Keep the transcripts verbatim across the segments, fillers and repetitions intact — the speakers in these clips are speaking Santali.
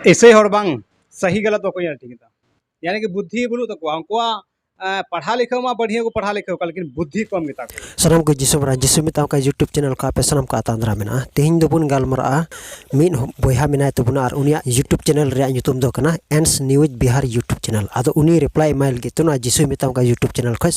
ᱤᱥᱟᱹᱭ ᱦᱚᱲ ᱵᱟᱝ ᱥᱟᱹᱦᱤ ᱜᱟᱞᱟᱛ ᱵᱟᱠᱚ ᱧᱮᱞ ᱴᱷᱤᱠ ᱮᱫᱟ᱾ ᱭᱟᱱᱤ ᱠᱤ ᱵᱩᱫᱽᱫᱷᱤ ᱵᱟᱹᱱᱩᱜ ᱛᱟᱠᱚᱣᱟ᱾ ᱩᱱᱠᱩᱣᱟᱜ ᱮ, ᱯᱟᱲᱦᱟᱣ ᱞᱮᱠᱷᱟ ᱢᱟ ᱵᱟᱹᱲᱦᱤᱭᱟᱹ ᱠᱚ ᱯᱟᱲᱦᱟᱣ ᱞᱮᱠᱷᱟ ᱠᱚᱣᱟ, ᱞᱮᱠᱤᱱ ᱵᱩᱫᱽᱫᱷᱤ ᱠᱚᱢ ᱜᱮᱛᱟ ᱠᱚᱣᱟ᱾ ᱥᱟᱱᱟᱢ ᱠᱚ ᱡᱤᱥᱩ ᱢᱟᱨᱟᱝ ᱡᱤᱥᱩ ᱢᱮᱛᱟᱢ ᱠᱟᱱ YouTube channel ᱠᱷᱚᱱ ᱟᱯᱮ ᱥᱟᱱᱟᱢ ᱠᱚ ᱟᱛᱟᱝ ᱫᱟᱨᱟᱢ ᱢᱮᱱᱟᱜᱼᱟ᱾ ᱛᱮᱦᱮᱧ ᱫᱚᱵᱚᱱ ᱜᱟᱞᱢᱟᱨᱟᱜᱼᱟ ᱢᱤᱫ ᱦᱚ-, ᱵᱚᱭᱦᱟ ᱢᱮᱱᱟᱭ ᱛᱟᱵᱚᱱᱟ ᱟᱨ ᱩᱱᱤᱭᱟᱜ YouTube channel ᱨᱮᱭᱟᱜ ᱧᱩᱛᱩᱢ ᱫᱚ ᱠᱟᱱᱟ ᱮᱱᱥ ᱱᱤᱭᱩᱡᱽ ᱵᱤᱦᱟᱨ YouTube channel᱾ ᱟᱫᱚ ᱩᱱᱤ reply ᱮᱢᱟᱭ ᱞᱟᱹᱜᱤᱫ ᱛᱮ ᱱᱚᱣᱟ ᱡᱤᱥᱩ ᱢᱮᱛᱟᱢ ᱠᱟᱱ YouTube channel ᱠᱷᱚᱱ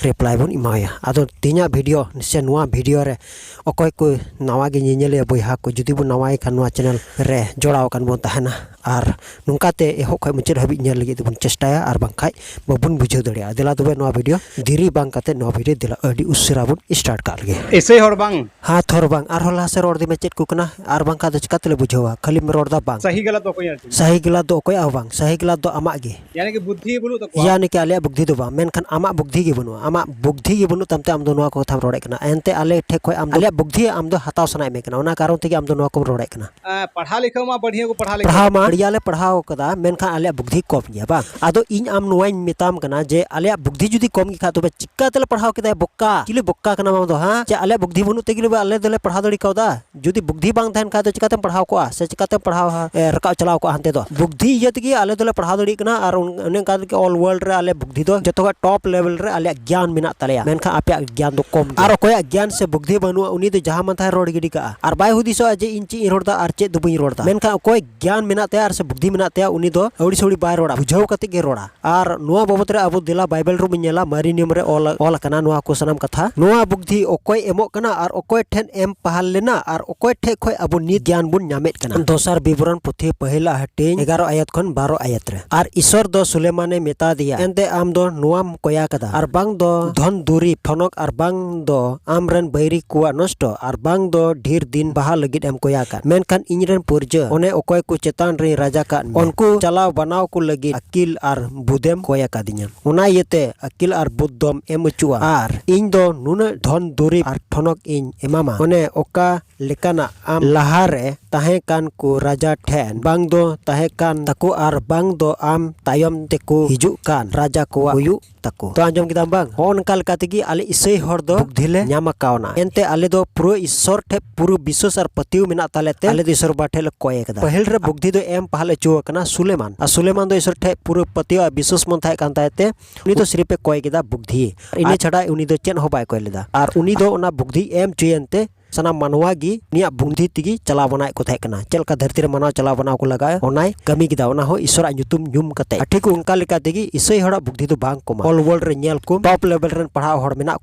reply ᱵᱚᱱ ᱮᱢᱟᱣᱟᱭᱟ᱾ ᱟᱫᱚ ᱛᱮᱦᱮᱧᱟᱜ video ᱥᱮ ᱱᱚᱣᱟ video ᱨᱮ ᱚᱠᱚᱭ ᱠᱚ ᱱᱟᱣᱟ ᱜᱮ ᱧᱮᱧᱮᱞᱤᱭᱟᱹ ᱵᱚᱭᱦᱟ ᱠᱚ, ᱡᱩᱫᱤ ᱵᱚᱱ ᱱᱟᱣᱟᱭ ᱠᱷᱟᱱ ᱱᱚᱣᱟ channel ᱨᱮ ᱡᱚᱲᱟᱣ ᱟᱠᱟᱱ ᱵᱚᱱ ᱛᱟᱦᱮᱱᱟ᱾ ᱟᱨ ᱱᱚᱝᱠᱟᱛᱮ ᱮᱦᱚᱵ ᱠᱷᱚᱱ ᱢᱩᱪᱟᱹᱫ ᱦᱟᱹᱵᱤᱡ ᱧᱮᱞ ᱞᱟᱹᱜᱤᱫ ᱛᱮᱵᱚᱱ ᱪᱮᱥᱴᱟᱭᱟ, ᱟᱨ ᱵᱟᱝᱠᱷᱟᱡ ᱵᱟᱵᱚᱱ ᱵᱩᱡᱷᱟᱹᱣ ᱫᱟᱲᱮᱭᱟᱜᱼᱟ᱾ ᱫᱮᱞᱟ ᱛᱚᱵᱮ ᱱᱚᱣᱟ video ᱫᱮᱨᱤ ᱵᱟᱝ ᱠᱟᱛᱮ ᱱᱚᱣᱟ video ᱫᱮᱞᱟ ᱟᱹᱰᱤ ᱩᱥᱟᱹᱨᱟ ᱵᱚᱱ start ᱠᱟᱜ ᱞᱮᱜᱮ᱾ ᱤᱥᱟᱹᱭ ᱦᱚᱲ ᱵᱟᱝ᱾ ᱦᱟᱛ ᱦᱚᱲ ᱵᱟᱝ, ᱟᱨᱦᱚᱸ ᱞᱟᱦᱟ ᱥᱮᱫ ᱨᱚᱲ ᱤᱫᱤ ᱢᱮ, ᱪᱮᱫ ᱠᱚ ᱠᱟᱱᱟ? ᱟᱨ ᱵᱟᱝᱠᱷᱟᱱ ᱫᱚ ᱪᱤᱠᱟ ᱛᱮᱞᱮ ᱵᱩᱡᱷᱟᱹᱣᱟ? ᱠᱷᱟᱹᱞᱤᱢ ᱨᱚᱲ ᱫᱟ ᱵᱟᱝ᱾ ᱥᱟᱹᱦᱤ ᱜᱟᱞᱟᱛ ᱫᱚ ᱚᱠᱚᱭ ᱧᱮᱞ ᱴᱷᱤᱠ? ᱥᱟᱹᱦᱤ ᱜᱟᱞᱟᱛ ᱫᱚ ᱚᱠᱚᱭᱟᱜ ᱦᱚᱸ ᱵᱟᱝ, ᱥᱟᱹᱦᱤ ᱜᱟᱞᱟᱛ ᱫᱚ ᱟᱢᱟᱜ ᱜᱮ᱾ ᱭᱟᱱᱤ ᱠᱤ ᱵᱩᱫᱽᱫᱷᱤ ᱵᱟᱹᱱᱩᱜ ᱛᱟᱠᱚᱣᱟ᱾ ᱭᱟᱱᱤ ᱠᱤ ᱟᱞᱮᱭᱟᱜ ᱵᱩᱫᱽᱫᱷᱤ ᱫᱚ ᱵᱟᱝ, ᱢᱮᱱᱠᱷᱟᱱ ᱟᱢᱟᱜ ᱵᱩᱫᱽᱫᱷᱤ ᱜᱮ ᱵᱟᱹᱱᱩᱜᱼᱟ᱾ ᱟᱢᱟᱜ ᱵᱩᱫᱽᱫᱷᱤ ᱜᱮ ᱵᱟᱹᱱᱩᱜ ᱛᱟᱢ ᱛᱮ ᱟᱢ ᱫᱚ ᱱᱚᱣᱟ ᱠᱚ ᱠᱟᱛᱷᱟᱢ ᱨᱚᱲᱮᱫ ᱠᱟᱱᱟ᱾ ᱮᱱᱛᱮ ᱟᱞᱮ ᱴᱷᱮᱡ ᱠᱷᱚᱡ ᱟᱢ ᱫᱚ, ᱟᱞᱮᱭᱟᱜ ᱵᱩᱫᱽᱫᱷᱤ ᱟᱢ ᱫᱚ ᱦᱟᱛᱟᱣ ᱥᱟᱱᱟᱭᱮᱫ ᱢᱮ ᱠᱟᱱᱟ, ᱚᱱᱟ ᱠᱟᱨᱚᱱ ᱛᱮᱜᱮ ᱟᱢ ᱫᱚ ᱱᱚᱣᱟ ᱠᱚᱢ ᱨᱚᱲᱮᱫ ᱠᱟᱱᱟ᱾ ᱮ, ᱯᱟᱲᱦᱟᱣ ᱞᱮᱠᱷᱟ ᱢᱟ ᱵᱟᱹᱲᱦᱤᱭᱟᱹ ᱠᱚ ᱯᱟᱲᱦᱟᱣ ᱞᱮᱠᱷᱟ᱾ ᱯᱟᱲᱦᱟᱣ ᱢᱟ ᱟᱹᱰᱤ ᱜᱟᱱ ᱞᱮ ᱯᱟᱲᱦᱟᱣ ᱠᱟᱫᱟ, ᱢᱮᱱᱠᱷᱟᱱ ᱟᱞᱮᱭᱟᱜ ᱵᱩᱫᱽᱫᱷᱤ ᱠᱚᱢ ᱜᱮᱭᱟ ᱵᱟᱝ᱾ ᱟᱫᱚ ᱤᱧ ᱟᱢ ᱱᱚᱣᱟᱧ ᱢᱮᱛᱟᱢ ᱠᱟᱱᱟ ᱡᱮ ᱟᱞᱮᱭᱟᱜ ᱵᱩᱫᱽᱫᱷᱤ ᱡᱩᱫᱤ ᱠᱚᱢ ᱜᱮ ᱠᱷᱟᱡ, ᱛᱚᱵᱮ ᱪᱤᱠᱟ ᱛᱮᱞᱮ ᱯᱟᱲᱦᱟᱣ ᱠᱮᱫᱟ ᱵᱚᱠᱟ? ᱪᱤᱞᱤ ᱵᱚᱠᱟ ᱠᱟᱱᱟᱢ ᱟᱢ ᱫᱚ, ᱦᱮᱸ? ᱪᱮ ᱟᱞᱮᱭᱟᱜ ᱵᱩᱫᱽᱫᱷᱤ ᱵᱟᱹᱱᱩᱜ ᱛᱮᱜᱮ ᱟᱞᱮ ᱫᱚᱞᱮ ᱯᱟᱲᱦᱟᱣ ᱫᱟᱲᱮ ᱠᱟᱣᱫᱟ? ᱡᱩᱫᱤ ᱵᱩᱫᱽᱫᱷᱤ ᱵᱟᱝ ᱛᱟᱦᱮᱱ ᱠᱷᱟᱡ ᱫᱚ ᱪᱤᱠᱟᱛᱮᱢ ᱯᱟᱲᱦᱟᱣ ᱠᱚᱜᱼᱟ ᱥᱮ ᱪᱤᱠᱟᱛᱮᱢ ᱯᱟᱲᱦᱟᱣ, ᱮ, ᱨᱟᱠᱟᱵ ᱪᱟᱞᱟᱣ ᱠᱚᱜᱼᱟ ᱦᱟᱱᱛᱮ ᱫᱚ? ᱵᱩᱫᱽᱫᱷᱤ ᱤᱭᱟᱹ ᱛᱮᱜᱮ ᱟᱞᱮ ᱫᱚᱞᱮ ᱯᱟᱲᱦᱟᱣ ᱫᱟᱲᱮᱭᱟᱜ ᱠᱟᱱᱟ, ᱟᱨ ᱚᱱ-, ᱚᱱᱮ ᱚᱱᱠᱟ ᱛᱮᱜᱮ all world ᱨᱮ ᱟᱞᱮ ᱵᱩᱫᱽᱫᱷᱤ ᱫᱚ ᱡᱚᱛᱚ ᱠᱷᱚᱡ top level ᱨᱮ ᱟᱞᱮᱭᱟᱜ ᱜᱮᱭᱟᱱ ᱢᱮᱱᱟᱜ ᱛᱟᱞᱮᱭᱟ, ᱢᱮᱱᱠᱷᱟᱱ ᱟᱯᱮᱭᱟᱜ ᱜᱮᱭᱟᱱ ᱫᱚ ᱠᱚᱢ ᱜᱮᱭᱟ᱾ ᱟᱨ ᱚᱠᱚᱭᱟᱜ ᱜᱮᱭᱟᱱ ᱥᱮ ᱵᱩᱫᱽᱫᱷᱤ ᱵᱟᱹᱱᱩᱜᱼᱟ, ᱩᱱᱤ ᱫᱚ ᱡᱟᱦᱟᱸ ᱢᱟᱱ ᱛᱟᱦᱟᱸᱭ ᱨᱚᱲ ᱜᱤᱰᱤ ᱠᱟᱜᱼᱟ, ᱟᱨ ᱵᱟᱭ ᱦᱩᱫᱤᱥᱚᱜᱼᱟ ᱡᱮ ᱤᱧ ᱪᱮᱫ ᱤᱧ ᱨᱚᱲ ᱮᱫᱟ, ᱢᱮᱱᱠᱷᱟᱱ ᱚᱠᱚᱭ ᱜᱮᱭᱟᱱ ᱢᱮᱱᱟᱜ ᱛᱟᱭᱟ ᱟᱨ ᱥᱮ ᱵᱩᱫᱽᱫᱷᱤ ᱢᱮᱱᱟᱜ ᱛᱟᱭᱟ, ᱩᱱᱤ ᱫᱚ ᱟᱹᱣᱲᱤ ᱥᱟᱹᱣᱲᱤ ᱵᱟᱭ ᱨᱚᱲᱟ, ᱵᱩᱡᱷᱟᱹᱣ ᱠᱟᱛᱮ ᱜᱮ ᱨᱚᱲᱟ᱾ ᱟᱨ ᱱᱚᱣᱟ ᱵᱟᱵᱚᱛ ᱨᱮ ᱟᱵᱚ ᱫᱮᱞᱟ ᱵᱟᱭᱵᱮᱞ ᱨᱮᱵᱚᱱ ᱧᱮᱞᱟ, ᱢᱟᱨᱮ ᱱᱤᱭᱚᱢ ᱨᱮ ᱚᱞ, ᱚᱞ ᱟᱠᱟᱱᱟ ᱱᱚᱣᱟ ᱠᱚ ᱥᱟᱱᱟᱢ ᱠᱟᱛᱷᱟ᱾ ᱱᱚᱣᱟ ᱵᱩᱫᱽᱫᱷᱤ ᱚᱠᱚᱭ ᱮᱢᱚᱜ ᱠᱟᱱᱟ ᱟᱨ ᱚᱠᱚᱭ ᱴᱷᱮᱱ ᱮᱢ ᱯᱟᱦᱟᱞ ᱞᱮᱱᱟ ᱟᱨ ᱚᱠᱚᱭ ᱴᱷᱮᱡ ᱠᱷᱚᱡ ᱟᱵᱚ ᱱᱤᱛ ᱜᱮᱭᱟᱱ ᱵᱚᱱ ᱧᱟᱢᱮᱫ ᱠᱟᱱᱟ? ᱫᱚᱥᱟᱨ ᱵᱤᱵᱚᱨᱚᱱ ᱯᱩᱛᱷᱤ ᱯᱟᱹᱦᱤᱞᱟ ᱦᱟᱹᱴᱤᱧ ᱮᱜᱟᱨᱚ ᱟᱭᱟᱛ ᱠᱷᱚᱱ ᱵᱟᱨᱚ ᱟᱭᱟᱛ ᱨᱮ᱾ ᱟᱨ ᱤᱥᱚᱨ ᱫᱚ ᱥᱩᱞᱮᱢᱟᱱᱮ ᱢᱮᱛᱟ ᱫᱮᱭᱟ, ᱮᱱᱛᱮ ᱟᱢ ᱫᱚ ᱱᱚᱣᱟᱢ ᱠᱚᱭᱟ ᱠᱟᱫᱟ, ᱟᱨ ᱵᱟᱝ ᱫᱚ ᱫᱷᱚᱱ ᱫᱩᱨᱤᱵ ᱴᱷᱚᱱᱚᱠ, ᱟᱨ ᱵᱟᱝ ᱫᱚ ᱟᱢ ᱨᱮᱱ ᱵᱟᱹᱭᱨᱤ ᱠᱚᱣᱟᱜ ᱱᱚᱥᱴᱚ, ᱟᱨ ᱵᱟᱝ ᱫᱚ ᱰᱷᱮᱨ ᱫᱤᱱ ᱵᱟᱦᱟ ᱞᱟᱹᱜᱤᱫ ᱮᱢ ᱠᱚᱭᱟ ᱟᱠᱟᱫ, ᱢᱮᱱᱠᱷᱟᱱ ᱤᱧ ᱨᱮᱱ ᱯᱩᱨᱡᱟᱹ, ᱚᱱᱮ ᱚᱠᱚᱭ ᱠᱚ ᱪᱮᱛᱟᱱ ᱨᱮᱧ ᱨᱟᱡᱟ ᱠᱟᱫ ᱢᱮ, ᱩᱱᱠᱩ ᱪᱟᱞᱟᱣ ᱵᱟᱱᱟᱣ ᱠᱚ ᱞᱟᱹᱜᱤᱫ ᱟᱹᱠᱤᱞ ᱟᱨ ᱵᱩᱫᱮᱢ ᱠᱚᱭ ᱟᱠᱟᱫᱤᱧᱟ᱾ ᱚᱱᱟ ᱤᱭᱟᱹᱛᱮ ᱟᱹᱠᱤᱞ ᱟᱨ ᱵᱩᱫ ᱫᱚᱢ ᱮᱢ ᱦᱚᱪᱚᱜᱼᱟ, ᱟᱨ ᱤᱧ ᱫᱚ ᱱᱩᱱᱟᱹᱜ ᱫᱷᱚᱱ ᱫᱩᱨᱤᱵ ᱟᱨ ᱴᱷᱚᱱᱚᱠ ᱤᱧ ᱮᱢᱟᱢᱟ, ᱚᱱᱮ ᱚᱠᱟ ᱞᱮᱠᱟᱱᱟᱜ ᱟᱢ ᱞᱟᱦᱟᱨᱮ ᱛᱟᱦᱮᱸ ᱠᱟᱱ ᱠᱚ ᱨᱟᱡᱟ ᱴᱷᱮᱱ ᱵᱟᱝ ᱫᱚ ᱛᱟᱦᱮᱸ ᱠᱟᱱ ᱛᱟᱠᱚ ᱟᱨ ᱵᱟᱝ ᱫᱚ ᱟᱢ ᱛᱟᱭᱚᱢ ᱛᱮᱠᱚ ᱦᱤᱡᱩᱜ ᱠᱟᱱ ᱨᱟᱡᱟ ᱠᱚᱣᱟᱜ ᱦᱩᱭᱩᱜ ᱛᱟᱠᱚ᱾ ᱛᱚ ᱟᱸᱡᱚᱢ ᱠᱮᱫᱟᱢ ᱵᱟᱝ? ᱦᱚᱸᱜᱼᱚ ᱱᱚᱝᱠᱟ ᱞᱮᱠᱟ ᱛᱮᱜᱮ ᱟᱞᱮ ᱤᱥᱟᱹᱭ ᱦᱚᱲ ᱫᱚ ᱵᱩᱫᱽᱫᱷᱤ ᱞᱮ ᱧᱟᱢ ᱟᱠᱟᱣᱱᱟ᱾ ᱮᱱᱛᱮ ᱟᱞᱮ ᱫᱚ ᱯᱩᱨᱟᱹ ᱤᱥᱥᱚᱨ ᱴᱷᱮᱡ ᱯᱩᱨᱟᱹ ᱵᱤᱥᱣᱟᱥ ᱟᱨ ᱯᱟᱹᱛᱭᱟᱹᱣ ᱢᱮᱱᱟᱜ ᱛᱟᱞᱮ ᱛᱮ ᱟᱞᱮ ᱫᱚ ᱤᱥᱥᱚᱨ ᱵᱟᱵᱟ ᱴᱷᱮᱡ ᱞᱮ ᱠᱚᱭ ᱟᱠᱟᱫᱟ᱾ ᱯᱟᱹᱦᱤᱞ ᱨᱮ ᱵᱩᱫᱽᱫᱷᱤ ᱫᱚ ᱮᱢ ᱯᱟᱦᱞ ᱦᱚᱪᱚ ᱟᱠᱟᱱᱟ ᱥᱩᱞᱮᱢᱟᱱ᱾ ᱟᱨ ᱥᱩᱞᱮᱢᱟᱱ ᱫᱚ ᱤᱥᱥᱚᱨ ᱴᱷᱮᱡ ᱯᱩᱨᱟᱹ ᱯᱟᱹᱛᱭᱟᱹᱣ ᱟᱨ ᱵᱤᱥᱣᱟᱥ ᱢᱚᱱ ᱛᱟᱦᱮᱸ ᱠᱟᱱ ᱛᱟᱭ ᱛᱮ ᱩᱱᱤ ᱫᱚ ᱥᱤᱨᱤᱯ ᱮ ᱠᱚᱭ ᱠᱮᱫᱟ ᱵᱩᱫᱽᱫᱷᱤ᱾ ᱤᱱᱟᱹ ᱟᱨ ᱪᱷᱟᱰᱟ ᱩᱱᱤ ᱫᱚ ᱪᱮᱫ ᱦᱚᱸ ᱵᱟᱭ ᱠᱚᱭ ᱞᱮᱫᱟ᱾ ᱟᱨ ᱩᱱᱤ ᱫᱚ ᱚᱱᱟ ᱵᱩᱫᱽᱫᱷᱤ ᱮᱢ ᱦᱚᱪᱚᱭᱮᱱ ᱛᱮ ᱥᱟᱱᱟᱢ ᱢᱟᱱᱣᱟ ᱜᱮ ᱩᱱᱤᱭᱟᱜ ᱵᱩᱫᱽᱫᱷᱤ ᱛᱮᱜᱮ ᱪᱟᱞᱟᱣ ᱵᱟᱱᱟᱣᱮᱫ ᱠᱚ ᱛᱟᱦᱮᱸ ᱠᱟᱱᱟ᱾ ᱪᱮᱫ ᱞᱮᱠᱟ ᱫᱷᱟᱹᱨᱛᱤ ᱨᱮ ᱢᱟᱱᱟᱣ ᱪᱟᱞᱟᱣ ᱵᱟᱱᱟᱣ ᱠᱚ ᱞᱟᱜᱟᱜᱼᱟ, ᱚᱱᱟᱭ ᱠᱟᱹᱢᱤ ᱠᱮᱫᱟ, ᱚᱱᱟ ᱦᱚᱸ ᱤᱥᱥᱚᱨᱟᱜ ᱧᱩᱛᱩᱢ ᱧᱩᱢ ᱠᱟᱛᱮ᱾ ᱟᱨ ᱴᱷᱤᱠ ᱚᱱᱠᱟ ᱞᱮᱠᱟ ᱛᱮᱜᱮ ᱤᱥᱟᱹᱭ ᱦᱚᱲᱟᱜ ᱵᱩᱫᱽᱫᱷᱤ ᱫᱚ ᱵᱟᱝ ᱠᱚᱢᱟ᱾ All world ᱨᱮ ᱧᱮᱞ ᱠᱚᱢ, top level ᱨᱮᱱ ᱯᱟᱲᱦᱟᱣ ᱦᱚᱲ ᱢᱮᱱᱟᱜ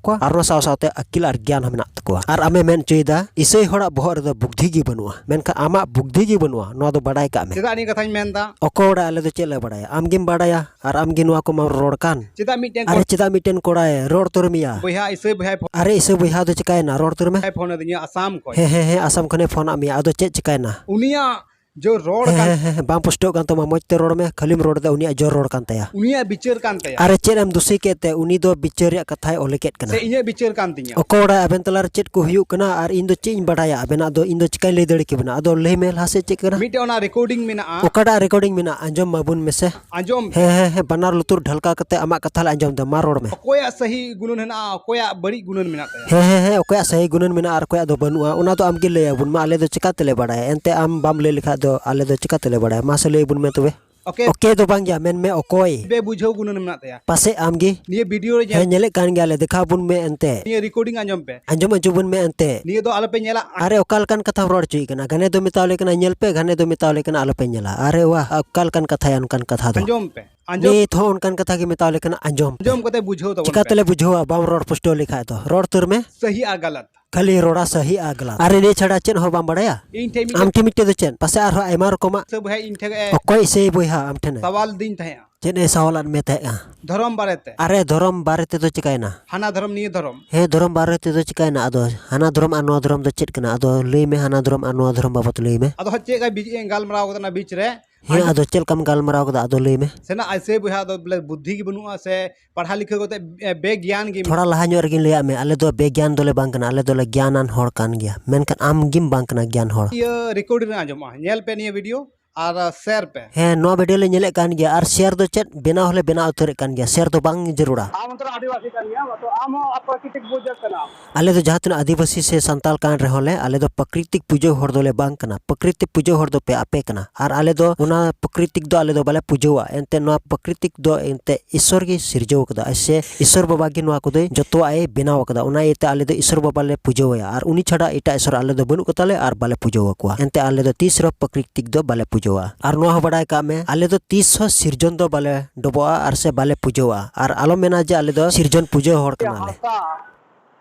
ᱠᱚᱣᱟ ᱟᱨ ᱚᱱᱟ ᱥᱟᱶ ᱥᱟᱶᱛᱮ ᱟᱹᱠᱤᱞ ᱟᱨ ᱜᱮᱭᱟᱱ ᱦᱚᱸ ᱢᱮᱱᱟᱜ ᱛᱟᱠᱚᱣᱟ᱾ ᱟᱨ ᱟᱢᱮ ᱢᱮᱱ ᱦᱚᱪᱚᱭᱮᱫᱟ ᱤᱥᱟᱹᱭ ᱦᱚᱲᱟᱜ ᱵᱚᱦᱚᱜ ᱨᱮᱫᱚ ᱵᱩᱫᱽᱫᱷᱤ ᱜᱮ ᱵᱟᱹᱱᱩᱜᱼᱟ, ᱢᱮᱱᱠᱷᱟᱱ ᱟᱢᱟᱜ ᱵᱩᱫᱽᱫᱷᱤ ᱜᱮ ᱵᱟᱹᱱᱩᱜᱼᱟ, ᱱᱚᱣᱟ ᱫᱚ ᱵᱟᱰᱟᱭ ᱠᱟᱜ ᱢᱮ᱾ ᱪᱮᱫᱟᱜ ᱱᱤᱭᱟᱹ ᱠᱟᱛᱷᱟᱧ ᱢᱮᱱᱫᱟ? ᱚᱠᱚᱭ ᱵᱟᱰᱟᱭᱟ, ᱟᱞᱮ ᱫᱚ ᱪᱮᱫ ᱞᱮ ᱵᱟᱰᱟᱭᱟ? ᱟᱢ ᱜᱮᱢ ᱵᱟᱰᱟᱭᱟ᱾ ᱟᱨ ᱟᱢ ᱜᱮ ᱱᱚᱣᱟ ᱠᱚᱢᱟᱢ ᱨᱚᱲ ᱠᱟᱱ᱾ ᱪᱮᱫᱟᱜ ᱢᱤᱫᱴᱮᱱ ᱟᱨᱮ, ᱠᱚᱲᱟ ᱪᱮᱫᱟᱜ ᱢᱤᱫᱴᱮᱱ ᱠᱚᱲᱟᱭ ᱨᱚᱲ ᱩᱛᱟᱹᱨ ᱢᱮᱭᱟ? ᱵᱚᱭᱦᱟ, ᱤᱥᱟᱹᱭ ᱵᱚᱭᱦᱟᱭ ᱯᱷᱳᱱ ᱟᱨᱮ, ᱤᱥᱟᱹᱭ ᱵᱚᱭᱦᱟ ᱫᱚ ᱪᱤᱠᱟᱭᱮᱱᱟ? ᱨᱚᱲ ᱩᱛᱟᱹᱨ ᱢᱮ᱾ ᱟᱭ ᱯᱷᱳᱱ ᱟᱹᱫᱤᱧᱟ ᱟᱥᱟᱢ ᱠᱷᱚᱱ᱾ ᱦᱮᱸ, ᱦᱮᱸ, ᱦᱮᱸ, ᱟᱥᱟᱢ ᱠᱷᱚᱱᱮ ᱯᱷᱳᱱ ᱟᱫ ᱢᱮᱭᱟ᱾ ᱟᱫᱚ ᱪᱮᱫ ᱪᱤᱠᱟᱭᱮᱱᱟ? ᱩᱱᱤᱭᱟᱜ ᱡᱚ ᱨᱚᱲ ᱦᱮᱸ, ᱠᱟᱱ ᱦᱮᱸ, ᱦᱮᱸ, ᱦᱮᱸ, ᱵᱟᱝ ᱯᱩᱥᱴᱟᱹᱜ ᱠᱟᱱ ᱛᱟᱢᱟ, ᱢᱚᱡᱽ ᱛᱮ ᱨᱚᱲ ᱢᱮ᱾ ᱠᱷᱟᱹᱞᱤᱢ ᱨᱚᱲ ᱮᱫᱟ, ᱩᱱᱤᱭᱟᱜ ᱡᱚ ᱨᱚᱲ ᱠᱟᱱ ᱛᱟᱭᱟ᱾ ᱩᱱᱤᱭᱟᱜ ᱵᱤᱪᱟᱹᱨ ᱠᱟᱱ ᱛᱟᱭᱟ᱾ ᱟᱨᱮ, ᱪᱮᱫ ᱮᱢ ᱫᱩᱥᱤ ᱠᱮᱫ ᱛᱮ? ᱩᱱᱤ ᱫᱚ ᱵᱤᱪᱟᱹᱨ ᱨᱮᱭᱟᱜ ᱠᱟᱛᱷᱟᱭ ᱚᱞ ᱠᱮᱫ ᱠᱟᱱᱟ᱾ ᱥᱮ ᱤᱧᱟᱹᱜ ᱵᱤᱪᱟᱹᱨ ᱠᱟᱱ ᱛᱤᱧᱟᱹ? ᱚᱠᱚᱭ ᱵᱟᱲᱟᱭᱟ ᱟᱵᱮᱱ ᱛᱟᱞᱟᱨᱮ ᱪᱮᱫ ᱠᱚ ᱦᱩᱭᱩᱜ ᱠᱟᱱᱟ, ᱟᱨ ᱤᱧ ᱫᱚ ᱪᱮᱫ ᱤᱧ ᱵᱟᱰᱟᱭᱟ ᱟᱵᱮᱱᱟᱜ ᱫᱚ? ᱤᱧ ᱫᱚ ᱪᱤᱠᱟᱹᱧ ᱞᱟᱹᱭ ᱫᱟᱲᱮ ᱠᱮᱵᱮᱱᱟ? ᱟᱫᱚ ᱞᱟᱹᱭ ᱢᱮ ᱞᱟᱦᱟ ᱥᱮᱫ ᱪᱮᱫ ᱠᱟᱱᱟ? ᱢᱤᱫᱴᱮᱱ ᱚᱱᱟ recording ᱢᱮᱱᱟᱜᱼᱟ᱾ ᱚᱠᱟᱴᱟᱜ recording ᱢᱮᱱᱟᱜᱼᱟ? ᱟᱸᱡᱚᱢ ᱢᱟᱵᱚᱱ ᱢᱮᱥᱮ᱾ ᱟᱸᱡᱚᱢ ᱯᱮ᱾ ᱦᱮᱸ, ᱦᱮᱸ, ᱦᱮᱸ, ᱵᱟᱱᱟᱨ ᱞᱩᱛᱩᱨ ᱰᱷᱟᱞᱠᱟᱣ ᱠᱟᱛᱮ ᱟᱢᱟᱜ ᱠᱟᱛᱷᱟ ᱞᱮ ᱟᱸᱡᱚᱢ ᱮᱫᱟ᱾ ᱢᱟ ᱨᱚᱲ ᱢᱮ᱾ ᱚᱠᱚᱭᱟᱜ ᱥᱟᱹᱦᱤ ᱜᱩᱱᱟᱹᱱ ᱦᱮᱱᱟᱜᱼᱟ, ᱚᱠᱚᱭᱟᱜ ᱵᱟᱹᱲᱤᱡ ᱜᱩᱱᱟᱹᱱ ᱢᱮᱱᱟᱜ ᱛᱟᱭᱟ? ᱦᱮᱸ, ᱦᱮᱸ, ᱦᱮᱸ, ᱚᱠᱚᱭᱟᱜ ᱥᱟᱹᱦᱤ ᱜᱩᱱᱟᱹᱱ ᱢᱮᱱᱟᱜᱼᱟ ᱟᱨ ᱚᱠᱚᱭᱟᱜ ᱫᱚ ᱵᱟᱹᱱᱩᱜᱼᱟ, ᱚᱱᱟ ᱫᱚ ᱟᱢᱜᱮ ᱞᱟᱹᱭ ᱟᱵᱚᱱ ᱢᱟ᱾ ᱟᱞᱮ ᱫᱚ ᱪᱤᱠᱟ ᱛᱮᱞᱮ ᱵᱟᱲᱟᱭᱟ? ᱮᱱᱛᱮ ᱟᱢ ᱵᱟᱢ ᱞᱟᱹᱭ ᱞᱮᱠᱷᱟᱡ ᱫᱚ ᱟᱞᱮ ᱫᱚ ᱪᱤᱠᱟ ᱛᱮᱞᱮ ᱵᱟᱲᱟᱭᱟ? ᱢᱟᱥᱮ ᱞᱟᱹᱭ ᱟᱵᱚᱱ ᱢᱮ ᱛᱚᱵᱮ᱾ ᱚᱠᱮ᱾ ᱚᱠᱮ ᱫᱚ ᱵᱟᱝ ᱜᱮᱭᱟ, ᱢᱮᱱ ᱢᱮ ᱚᱠᱚᱭ᱾ ᱵᱮᱵᱩᱡᱷᱟᱹᱣ ᱜᱩᱱᱟᱹᱱ ᱢᱮᱱᱟᱜ ᱛᱟᱭᱟ᱾ ᱯᱟᱥᱮᱡ ᱟᱢ ᱜᱮ᱾ ᱱᱤᱭᱟᱹ video ᱨᱮ ᱧᱮᱞ ᱦᱮᱸ, ᱧᱮᱞᱮᱫ ᱠᱟᱱ ᱜᱮᱭᱟᱞᱮ, ᱫᱮᱠᱷᱟᱣ ᱵᱚᱱ ᱢᱮ ᱮᱱᱛᱮ᱾ ᱱᱤᱭᱟᱹ recording ᱟᱸᱡᱚᱢ ᱯᱮ᱾ ᱟᱸᱡᱚᱢ ᱦᱚᱪᱚ ᱵᱚᱱ ᱢᱮ ᱮᱱᱛᱮ᱾ ᱱᱤᱭᱟᱹ ᱫᱚ ᱟᱞᱚᱯᱮ ᱧᱮᱞᱟ᱾ ᱟᱨᱮ, ᱚᱠᱟ ᱞᱮᱠᱟᱱ ᱠᱟᱛᱷᱟᱢ ᱨᱚᱲ ᱦᱚᱪᱚᱭᱮᱫ ᱠᱟᱱᱟ? ᱜᱷᱟᱱᱮ ᱫᱚ ᱢᱮᱛᱟᱣ ᱞᱮ ᱠᱟᱱᱟ ᱧᱮᱞ ᱯᱮ, ᱜᱷᱟᱱᱮ ᱫᱚ ᱢᱮᱛᱟᱣ ᱞᱮ ᱠᱟᱱᱟ ᱟᱞᱚᱯᱮ ᱧᱮᱞᱟ᱾ ᱟᱨᱮ ᱣᱟᱦ, ᱚᱠᱟ ᱞᱮᱠᱟᱱ ᱠᱟᱛᱷᱟᱭᱟ ᱚᱱᱠᱟᱱ ᱠᱟᱛᱷᱟ ᱫᱚ? ᱟᱸᱡᱚᱢ ᱯᱮ, ᱟᱸᱡᱚᱢ᱾ ᱱᱤᱛ ᱦᱚᱸ ᱚᱱᱠᱟᱱ ᱠᱟᱛᱷᱟ ᱜᱮ ᱢᱮᱛᱟᱣ ᱞᱮ ᱠᱟᱱᱟ ᱟᱸᱡᱚᱢ ᱯᱮ᱾ ᱟᱸᱡᱚᱢ ᱠᱟᱛᱮ ᱵᱩᱡᱷᱟᱹᱣ ᱛᱟᱵᱚᱱ ᱪᱤᱠᱟ ᱯᱮ᱾ ᱛᱮᱞᱮ ᱵᱩᱡᱷᱟᱹᱣᱟ ᱵᱟᱢ ᱨᱚᱲ ᱯᱩᱥᱴᱟᱹᱣ ᱞᱮᱠᱷᱟᱡ ᱫᱚ? ᱨᱚᱲ ᱩᱛᱟᱹᱨ ᱢᱮ᱾ ᱥᱟᱹᱦᱤ ᱟᱨ ᱜᱟᱞᱟᱛ᱾ ᱠᱷᱟᱹᱞᱤ ᱨᱚᱲᱟ ᱥᱟᱹᱦᱤ ᱟᱨ ᱜᱟᱞᱟᱛ᱾ ᱟᱨ ᱤᱱᱟᱹ ᱪᱷᱟᱲᱟ ᱪᱮᱫ ᱦᱚᱸ ᱵᱟᱢ ᱵᱟᱲᱟᱭᱟ? ᱤᱧ ᱴᱷᱮᱱ ᱢᱤᱫᱴᱮᱡ ᱟᱢ ᱴᱷᱮᱱ ᱢᱤᱫᱴᱮᱡ ᱫᱚ ᱪᱮᱫ? ᱯᱟᱥᱮ ᱟᱨᱦᱚᱸ ᱟᱭᱢᱟ ᱨᱚᱠᱚᱢᱟᱜ᱾ ᱥᱮ ᱵᱚᱭᱦᱟ ᱤᱧ ᱴᱷᱮᱱ ᱮ ᱚᱠᱚᱭ ᱥᱮ ᱵᱚᱭᱦᱟ ᱟᱢ ᱴᱷᱮᱱ ᱮ? ᱥᱟᱣᱟᱞ ᱫᱤᱧ ᱛᱟᱦᱮᱸᱜᱼᱟ᱾ ᱪᱮᱫ ᱮ ᱥᱟᱣᱟᱞᱟᱫ ᱢᱮ ᱛᱟᱦᱮᱸᱜᱼᱟ? ᱫᱷᱚᱨᱚᱢ ᱵᱟᱨᱮᱛᱮ᱾ ᱟᱨᱮ, ᱫᱷᱚᱨᱚᱢ ᱵᱟᱨᱮ ᱛᱮᱫᱚ ᱪᱤᱠᱟᱭᱮᱱᱟ? ᱦᱟᱱᱟ ᱫᱷᱚᱨᱚᱢ, ᱱᱤᱭᱟᱹ ᱫᱷᱚᱨᱚᱢ᱾ ᱦᱮᱸ, ᱫᱷᱚᱨᱚᱢ ᱵᱟᱨᱮ ᱛᱮᱫᱚ ᱪᱤᱠᱟᱭᱮᱱᱟ? ᱟᱫᱚ ᱦᱟᱱᱟ ᱫᱷᱚᱨᱚᱢ ᱟᱨ ᱱᱚᱣᱟ ᱫᱷᱚᱨᱚᱢ ᱫᱚ ᱪᱮᱫ ᱠᱟᱱᱟ? ᱟᱫᱚ ᱞᱟᱹᱭ ᱢᱮ, ᱦᱟᱱᱟ ᱫᱷᱚᱨᱚᱢ ᱟᱨ ᱱᱚᱣᱟ ᱫᱷᱚᱨᱚᱢ ᱵᱟᱵᱚᱛ ᱞᱟᱹᱭ ᱢᱮ᱾ ᱟᱫᱚ ᱦᱟᱸᱜ ᱪᱮᱫ ᱠᱟ ᱵᱤᱡ-, ᱜᱟᱞᱢᱟᱨᱟᱣ ᱠᱟᱫᱟ ᱚᱱᱟ ᱵᱤᱪ ᱨᱮ? ᱦᱮᱸ, ᱟᱫᱚ ᱪᱮᱫ ᱞᱮᱠᱟᱢ ᱜᱟᱞᱢᱟᱨᱟᱣ ᱠᱟᱫᱟ, ᱟᱫᱚ ᱞᱟᱹᱭ ᱢᱮ᱾ ᱥᱮᱱᱟᱜ ᱮᱥᱮ ᱵᱚᱭᱦᱟ ᱫᱚ ᱵᱚᱞᱮ ᱵᱩᱫᱽᱫᱷᱤ ᱜᱮ ᱵᱟᱹᱱᱩᱜᱼᱟ, ᱥᱮ ᱯᱟᱲᱦᱟᱣ ᱞᱤᱠᱷᱟᱹ ᱠᱟᱛᱮ ᱵᱮ-, ᱵᱮᱜᱽᱜᱟᱱ ᱜᱮ᱾ ᱛᱷᱚᱲᱟ ᱞᱟᱦᱟ ᱧᱚᱜ ᱨᱮᱜᱮᱧ ᱞᱟᱹᱭᱟᱫ ᱢᱮ, ᱟᱞᱮ ᱫᱚ ᱵᱮᱜᱽᱜᱟᱱ ᱫᱚᱞᱮ ᱵᱟᱝ ᱠᱟᱱᱟ, ᱟᱞᱮ ᱫᱚᱞᱮ ᱜᱮᱭᱟᱱᱟᱱ ᱦᱚᱲ ᱠᱟᱱ ᱜᱮᱭᱟ, ᱢᱮᱱᱠᱷᱟᱱ ᱟᱢ ᱜᱮᱢ ᱵᱟᱝ ᱠᱟᱱᱟ ᱜᱮᱭᱟᱱ ᱦᱚᱲ᱾ ᱤᱭᱟᱹ recording ᱨᱮ ᱟᱸᱡᱚᱢᱚᱜᱼᱟ, ᱧᱮᱞ ᱯᱮ ᱱᱤᱭᱟᱹ video ᱟᱨ share ᱯᱮ᱾ ᱦᱮᱸ, ᱱᱚᱣᱟ video ᱞᱮ ᱧᱮᱞᱮᱫ ᱠᱟᱱ ᱜᱮᱭᱟ, ᱟᱨ share ᱫᱚ ᱪᱮᱫ, ᱵᱮᱱᱟᱣ ᱦᱚᱸᱞᱮ ᱵᱮᱱᱟᱣ ᱩᱛᱟᱹᱨᱮᱫ ᱠᱟᱱ ᱜᱮᱭᱟ, share ᱫᱚ ᱵᱟᱝ ᱡᱟᱹᱨᱩᱲᱟ᱾ ᱟᱢ ᱦᱚᱸ ᱛᱚ ᱟᱹᱫᱤᱵᱟᱹᱥᱤ ᱠᱟᱱ ᱜᱮᱭᱟᱢ, ᱛᱚ ᱟᱢ ᱦᱚᱸ ᱯᱨᱟᱠᱨᱤᱛᱤᱠ ᱯᱩᱡᱟᱹ ᱠᱟᱱᱟᱢ᱾ ᱟᱞᱮ ᱫᱚ ᱡᱟᱦᱟᱸ ᱛᱤᱱᱟᱹᱜ ᱟᱹᱫᱤᱵᱟᱹᱥᱤ ᱥᱮ ᱥᱟᱱᱛᱟᱲ ᱠᱟᱱ ᱨᱮᱦᱚᱸ ᱞᱮ, ᱟᱞᱮ ᱫᱚ ᱯᱨᱟᱠᱨᱤᱛᱤᱠ ᱯᱩᱡᱟᱹ ᱦᱚᱲ ᱫᱚᱞᱮ ᱵᱟᱝ ᱠᱟᱱᱟ, ᱯᱨᱟᱠᱨᱤᱛᱤᱠ ᱯᱩᱡᱟᱹ ᱦᱚᱲ ᱫᱚ ᱯᱮ ᱟᱯᱮ ᱠᱟᱱᱟ᱾ ᱟᱨ ᱟᱞᱮ ᱫᱚ ᱚᱱᱟ ᱯᱨᱟᱠᱨᱤᱛᱤᱠ ᱫᱚ ᱟᱞᱮ ᱫᱚ ᱵᱟᱞᱮ ᱯᱩᱡᱟᱹᱣᱟ, ᱮᱱᱛᱮ ᱱᱚᱣᱟ ᱯᱨᱟᱠᱨᱤᱛᱤᱠ ᱫᱚ ᱮᱱᱛᱮ ᱤᱥᱥᱚᱨ ᱜᱮ ᱥᱤᱨᱡᱟᱹᱣ ᱠᱟᱫᱟ, ᱥᱮ ᱤᱥᱥᱚᱨ ᱵᱟᱵᱟ ᱜᱮ ᱱᱚᱣᱟ ᱠᱚᱫᱚᱭ ᱡᱚᱛᱚᱣᱟᱜ ᱮ ᱵᱮᱱᱟᱣ ᱠᱟᱫᱟ᱾ ᱚᱱᱟ ᱤᱭᱟᱹᱛᱮ ᱟᱞᱮ ᱫᱚ ᱤᱥᱥᱚᱨ ᱵᱟᱵᱟ ᱞᱮ ᱯᱩᱡᱟᱹᱣᱟᱭᱟ, ᱟᱨ ᱩᱱᱤ ᱪᱷᱟᱰᱟ ᱮᱴᱟᱜ ᱤᱥᱥᱚᱨ ᱟᱞᱮ ᱫᱚ ᱵᱟᱹᱱᱩᱜ ᱠᱚᱛᱟᱞᱮ ᱟᱨ ᱵᱟᱞᱮ ᱯᱩᱡᱟᱹᱣ ᱟᱠᱚᱣᱟ᱾ ᱮᱱᱛᱮ ᱟᱞᱮ ᱫᱚ ᱛᱤᱥ ᱨᱮᱦᱚᱸ ᱯᱨᱟᱠᱨᱤᱛᱤᱠ ᱫᱚ ᱵᱟᱞᱮ ᱯᱩᱡᱟᱹᱣᱟ᱾ ᱟᱨ ᱱᱚᱣᱟ ᱦᱚᱸ ᱵᱟᱰᱟᱭ ᱠᱟᱜ ᱢᱮ, ᱟᱞᱮ ᱫᱚ ᱛᱤᱥ ᱦᱚᱸ ᱥᱤᱨᱡᱚᱱ ᱫᱚ ᱵᱟᱞᱮ ᱰᱚᱵᱚᱜᱼᱟ ᱟᱨ ᱥᱮ ᱵᱟᱞᱮ ᱯᱩᱡᱟᱹᱣᱟ᱾ ᱟᱨ ᱟᱞᱚᱢ ᱢᱮᱱᱟ ᱡᱮ ᱟᱞᱮ ᱫᱚ ᱥᱤᱨᱡᱚᱱ ᱯᱩᱡᱟᱹ ᱦᱚᱲ ᱠᱟᱱᱟᱞᱮ᱾ ᱦᱟᱥᱟ,